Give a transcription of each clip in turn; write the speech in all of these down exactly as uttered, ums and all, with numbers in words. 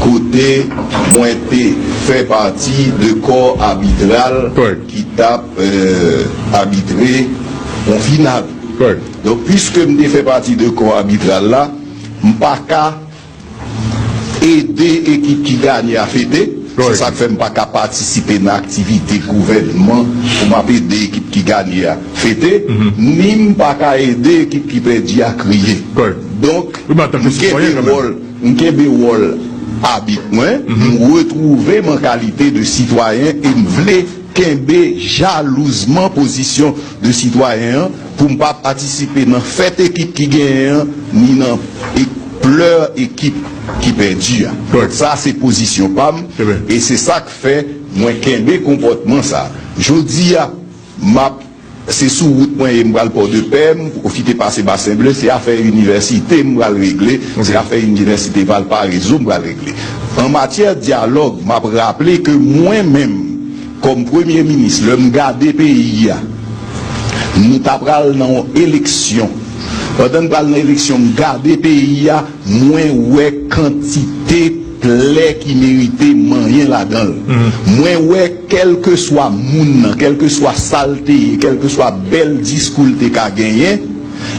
kote mwen te fè pati de kò abitral ki t ap abitre yon final. Donk, piske m te fè pati de kò abitral la, m pa ka ede ekip ki ganye a fete. Se sa k fè m pa ka patisipe nan aktivite gouvènman pou m ap ede ekip ki ganye a fete, ni m pa ka ede ekip ki pèdi a kriye. Donk, m kenbe wòl, m kenbe wòl abit mwen, m retwouve m an kalite de sitwayen e m vle kenbe jalouzman pozisyon de sitwayen an pou m pa patisipe nan fèt ekip ki genyen an, ni nan e- plè ekip ki pèdi a. Donk, sa se pozisyon pa m, e se sa k fè mwen kenbe konpòtman sa. Jodi a, m ap, se sou wout mwen ye, m pral Pòdepè, m pwofite pase Basen Ble, se afè inivèsite m pral regle, se afè inivèsite Valparaíso m pral regle. An matyè dyalòg, m ap raple ke mwen menm, kòm premye minis, lè m gade peyi a, nou ta pral nan yon eleksyon. Pandan n pral nan eleksyon, m gade peyi a, mwen wè kantite plè ki merite manyen ladan l. Mwen wè kèlkeswa moun nan, kèlkeswa sa l te ye, kèlkeswa bèl diskou l te ka genyen,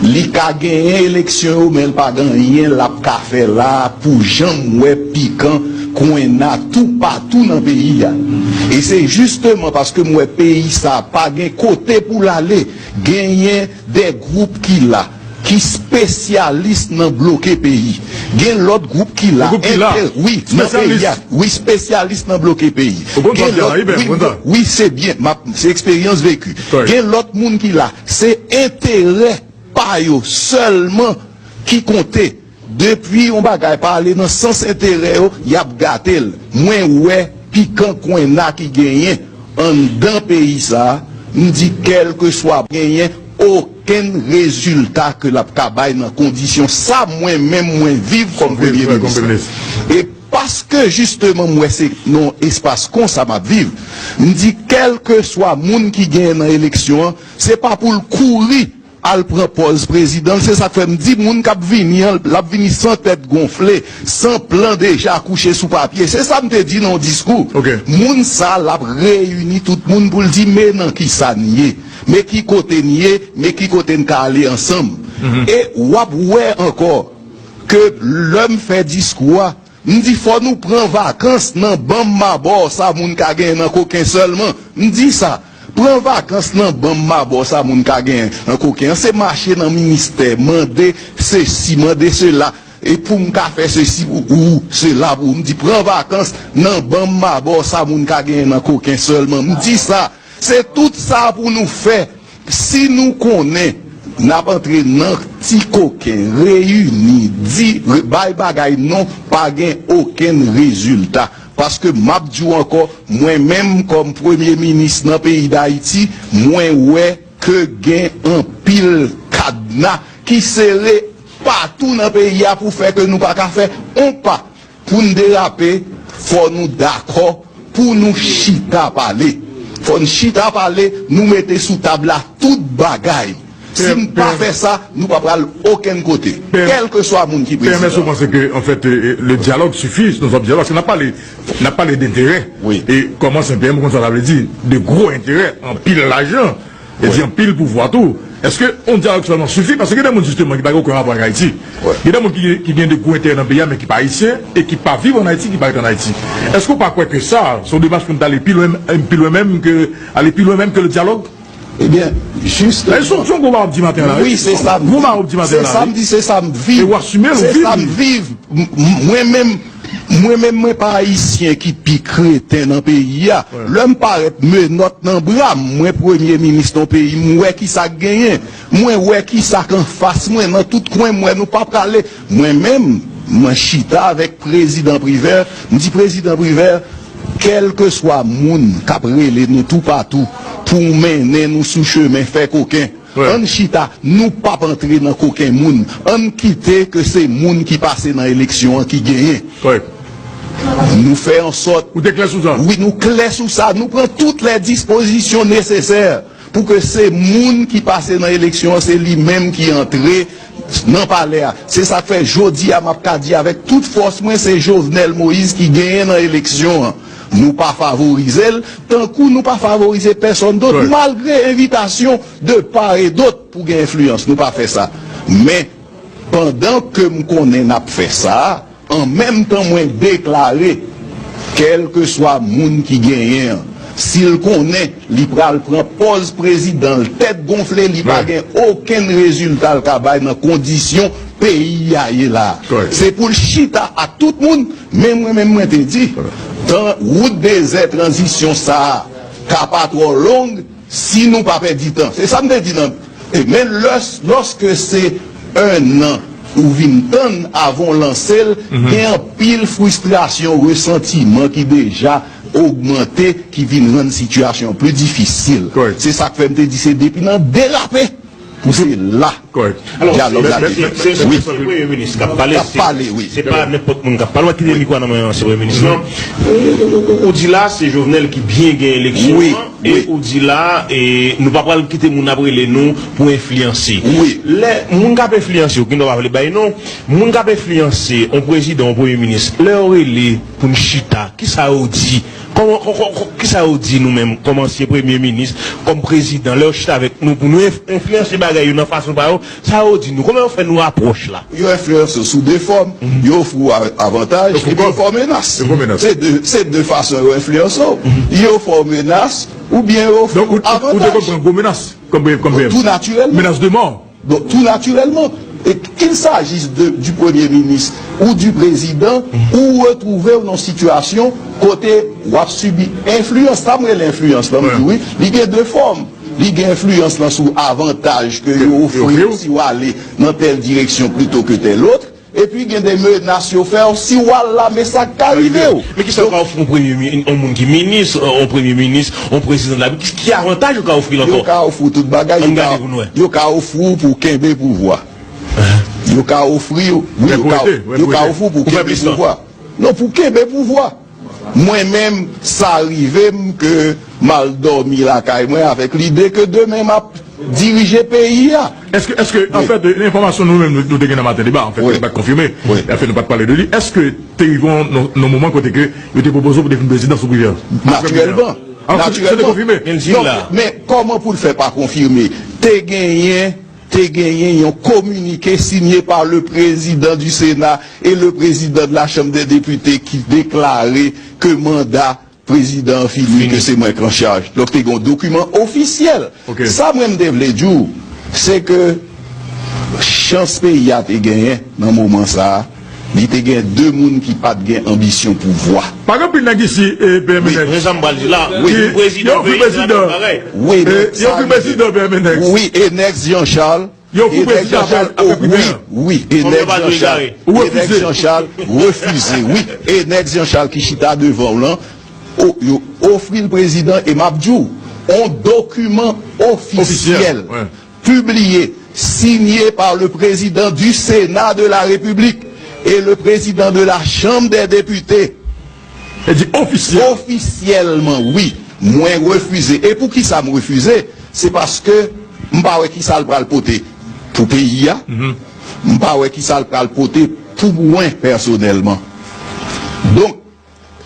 li ka genyen eleksyon yo, men l pa gen anyen l ap ka fè la a pou jan m wè pikan, kwenna toupatou nan peyi a. E se jisteman paske m wè peyi sa a pa gen kote pou l ale, genyen de gwoup ki la, ki espesyalis nan bloke peyi. Gen lòt gwoup ki la, wi, nan peyi a, wi, espesyalis nan bloke peyi. Gen lòt, wi, wi, se byen, m ap, se eksperyans veki. Gen lòt moun ki la, se enterè pa yo sèlman ki konte. Depi yon bagay pa ale nan sans enterè yo, y ap gate l. Mwen wè pikan kwenna ki genyen anndan peyi sa a, m di kèlkeswa genyen okenn rezilta ke l ap ka bay nan kondisyon sa mwen menm mwen viv kòm premye minis la. E paske jisteman m wè se nan yon espas konsa m ap viv, m di kèlkeswa moun ki genyen nan eleksyon an, se pa pou l kouri al pran pòz prezidan l. Se sa k fè m di moun k ap vini an, l ap vini san tèt gonfle, san plan deja kouche sou papye. Se sa m te di nan yon diskou. Moun sa l ap reyini tout moun pou l di, men nan ki sa n ye, men ki kote n ye, men ki kote n ka ale ansanm. E w ap wè ankò ke lè m fè diskou a, m di fò nou pran vakans nan ban m mabò sa moun ka genyen nan koken sèlman. M di sa, pran vakans nan ban m mabò sa moun ka genyen nan koken an. Se mache nan ministè, mande sesi, mande sela, e pou m ka fè sesi ou, ou sela pou ou. M di pran vakans nan ban m mabò sa moun ka genyen nan koken sèlman. M di sa, se tout sa pou nou fè. Si nou konnen n ap antre nan ti koken, reyini, di, re- bay bagay non, pa gen okenn rezilta. Paske m ap di w ankò, mwen menm kòm premye minis nan peyi Dayiti, mwen wè ke gen anpil kadna ki sere patou nan peyi a pou fè ke nou pa ka fè on pa pou n derape, fò nou dakò pou nou chita pale. Fò n chita pale, nou mete sou tab la tout bagay. Si n pa fè sa, nou pa pral okenn kote, kèlkeswa moun ki prezidan. P M S, ou panse ke, an fèt, euh, le dialogue suffit, nou ap dyalòg, paske n ap pale, n ap pale denterè. E kòman se P M, ou konn sa sa vle di, de gwo enterè, anpil lajan, e di anpil pouvwa tou. Èske yon dyalòg sèlman sifi? Paske gen de moun, jisteman, ki pa gen okenn rapò ak Ayiti. Gen de moun ki, ki gen de gwo enterè nan peyi a, men ki pa ayisyen, e ki pa viv ann Ayiti, ki pa ret ann Ayiti. Èske w pa kwè ke sa, se yon demach pou n t ale pi lwen, pi lwen menm ke, ale pi lwen menm ke le dialogue? Ebyen, jis. Se yon, se yon gwo bagay w ap di maten an la, wi. Wi, se sa m di. Gwo bagay w ap di maten an la, wi. Se sa m di, se sa m viv. E w asime l, ou viv li. Se sa m viv. M- m- Mwen menm, mwen menm, mwen pa ayisyen ki pi kreten nan peyi a. Lè m parèt menòt nan bra m, mwen premye minis nan peyi, m wè ki sa k genyen. Mwen wè ki sa k anfas mwen, nan tout kwen m wè nou pa prale. Mwen menm, mwen chita avèk prezidan Privè, m di, prezidan Privè, kèlkeswa moun k ap rele nou toupatou pou mennen nou sou chemen fè koken, ann chita, nou p ap antre nan koken moun. Ann kite ke se moun ki pase nan eleksyon an ki genyen. Nou fè an sòt. Ou te klè sou sa? Wi, nou klè sou sa. Nou pran tout lè dispozisyon nesesè pou ke se moun ki pase nan eleksyon an, se li menm ki antre nan palè a. Se sa k fè jodi a m ap ka di avèk tout fòs mwen se Jovenel Moïse ki genyen nan eleksyon an. Nou pa favorize l, tankou nou pa favorize pèsonn dòt, malgre envitasyon de part et d'autre pou gen enfliyans. Nou pa fè sa. Men, pandan ke m konnen n ap fè sa, an menm tan mwen deklare, kèlkeswa moun ki genyen an, si l konnen li pral pran pòz prezidan, l tèt gonfle, li pa gen okenn rezilta l ka bay nan kondisyon peyi a ye la. Se pou l chita ak tout moun, men mwen menm mwen te di, tan wout dezè tranzisyon sa a ka pa twò long, si nou pa pèdi tan. Se sa m te di nan. E men lòs, lòske se en an ou vin tann avan w lanse l, gen anpil fristrasyon, resantiman ki deja ogmante, ki vin rann sitiyasyon pli difisil. Se sa k fè m te di se depi nan derape pou se la dyalòg la te fèt. Se premye minis k ap pale. K ap pale, wi. Se pa nenpòt moun k ap pale. W ap kite mikwo a nan men ansyen premye minis lan. Ou, ou, ou, ou di la se Jovenel ki byen gen eleksyon an. E ou di la, e, nou pa pral kite moun ap rele nou pou enfliyanse. Lè moun k ap enfliyanse yo, ki nou pa vle bay non, moun k ap enfliyanse yon prezidan, yon premye minis, lè yo rele pou n chita, kisa yo di? Kòman, kò- kò- kò- kisa yo di nou menm, kòm ansyen premye minis, kòm prezidan, lè yo chita avèk nou pou nou enf- enfliyanse bagay yo nan fason pa yo, sa yo di nou? Kòman yo fè nou apwòch la? Yo enfliyanse w sou de fòm. Yo ofri w a- avantaj, epi yo fè w menas. Se de, se de fason yo enfliyanse w. Yo fè w menas, oubyen yo ofri w avantaj. Donk, ou, ou, ou te konn pran gwo menas kòm, kòm P M? Tou natirèlman. Menas de mò. Donk, tou natirèlman, e qu'il s'agisse de, du premye minis ou du prezidan, ou retwouve w nan sitiyasyon kote w ap sibi enfliyans. Sa m rele enfliyans lan, m di wi, li gen de fòm. Li gen enfliyans lan sou avantaj ke yo ofri w si w ale nan tèl direksyon plito ke tèl lòt. Epi gen de menas yo fè w, si w al la, men sa k ka rive w. Men kisa yo ka ofri yon premye mi- yon moun ki minis, yon premye minis, yon prezidan de la Repiblik? Ki, ki avantaj yo ka ofri l ankò? Yo ka ofri w tout bagay. Ann gade pou n wè. Yo ka ofri w pou w kenbe pouvwa. Yo ka ofri w, wi, yo ka, yo ka ofri w pou w kenbe pouvwa. Non, pou w kenbe pouvwa. Mwen menm, sa rive m ke m al dòmi lakay mwen avèk lide ke demen m ap dirije peyi a. Èske, èske, anfèt, enfòmasyon nou menm, nou, nou te gen nan Maten Deba, anfèt, li pa t konfime, anfèt, nou pa t pale de li, èske te rive yon, yon, yon moman kote ke yo te pwopoze w pou te vin prezidan sou Privè? Natirèlman. Natirèlman. Sa te konfime? Non, men kòman pou l fè pa konfime? Te genyen te genyen yon kominike sinye pa le président du Sénat et le président de la Chambre des Députés ki deklare ke manda prezidan an fini, ke se mwen k an chaj. Donk, te gen yon dokiman ofisyèl. Sa mwen m te vle di w, se ke chans peyi a te genyen nan moman sa a, li te gen de moun ki pa t gen anbisyon pouvwa. Pa gen anpil nèg isi, e, P M N X. Men sa m pral di la, wi, prezidan, yo ofri prezidan. Wi, yo ofri prezidan P M N X. Wi, Enex Jean Charles. Yo ofri prezidan apre, apre primè. Wi, wi, Enex Jean Charles. Ou refize. Enex Jean Charles refize, wi. Enex Jean Charles ki chita devan w lan, o- yo ofri l prezidan e m ap di w, on dokiman ofisyèl, pibliye, signé par le président du Sénat de la République et le président de la Chambre des députés. E di ofisyèl. Ofisyèlman, wi. Mwen refize. E poukisa m refize? Se paske m pa wè kisa l pral pote pou peyi a. M pa wè kisa l pral pote pou mwen pèsonèlman. Donk,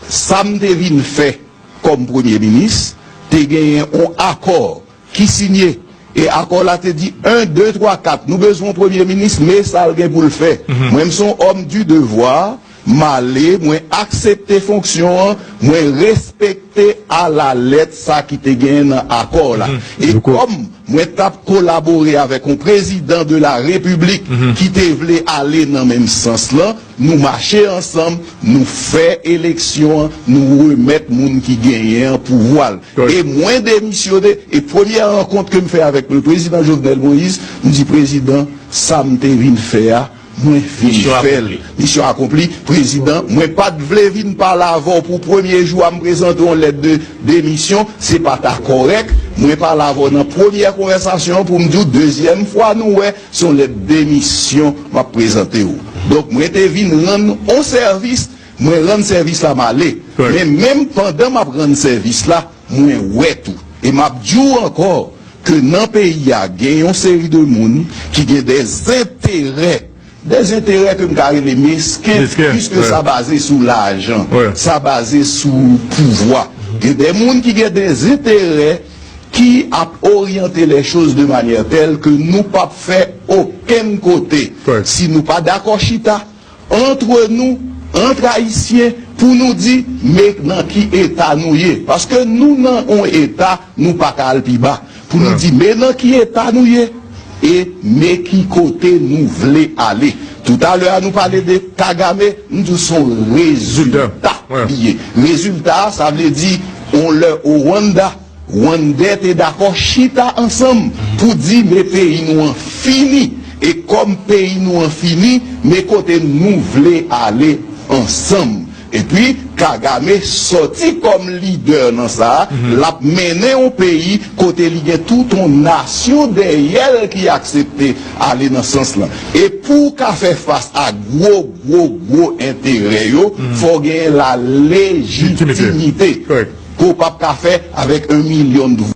sa m te vin fè kòm premye minis, te genyen yon akò ki sinye. E akò la te di, en, de, twa, kat, nou bezwen yon premye minis, men sa l gen pou l fè. Mwen, m se yon homme du devoir, m ale, mwen aksepte fonksyon an, mwen respekte alalèt sa ki te genyen nan akò la. E kòm mwen t ap kolabore avèk yon prezidan de la repiblik ki te vle ale nan menm sans lan, nou mache ansanm, nou fè eleksyon an, nou remèt moun ki genyen an pouvwa l. E mwen demisyone, e premyè rankont ke m fè avèk le président Jovenel Moïse, m di, prezidan, sa m te vin fè a, mwen vin fè l. Misyon akonpli. Prezidan, mwen pa t vle vin pale avè w pou premye jou a, m prezante w yon lèt de demisyon, se pa ta kòrèk. Mwen pale avè w nan premyè konvèsasyon an pou m di w, dezyèm fwa nou wè, se yon lèt demisyon m ap prezante w. Donk, mwen te vin rann yon sèvis, mwen rann sèvis la, m ale. Men menm pandan m ap rann sèvis la, mwen wè tou. E m ap di w ankò, ke nan peyi a gen yon seri de moun ki gen de enterè, de enterè ke m ka rele mesken, piske sa baze sou lajan, sa baze sou pouvwa. Gen de moun ki gen de enterè ki ap oryante les choses de manière telle que nou p ap fè okenn kote si nou pa dakò chita antre nou, antre Ayisyen, pou nou di, men nan ki eta nou ye. Paske nou nan yon eta, nou pa ka al pi ba. Pou nou di, men nan ki eta nou ye, e men ki kote nou vle ale. Toutalè a, nou pale de Kagame, m di w se yon rezilta li ye. Rezilta a, sa vle di, yon lè Rwanda, Rwandè te dakò chita ansanm pou di, men peyi nou an fini. E kòm peyi nou an fini, men kote nou vle ale ansanm. Epi, Kagame sòti kòm lidè nan sa a, l ap mennen yon peyi kote li gen tout yon nasyon dèyè l ki aksepte ale nan sans lan. E pou w ka fè fas a gwo, gwo, gwo enterè yo, fò w genyen lalejitimite ke w p ap ka fè avèk yon milyon de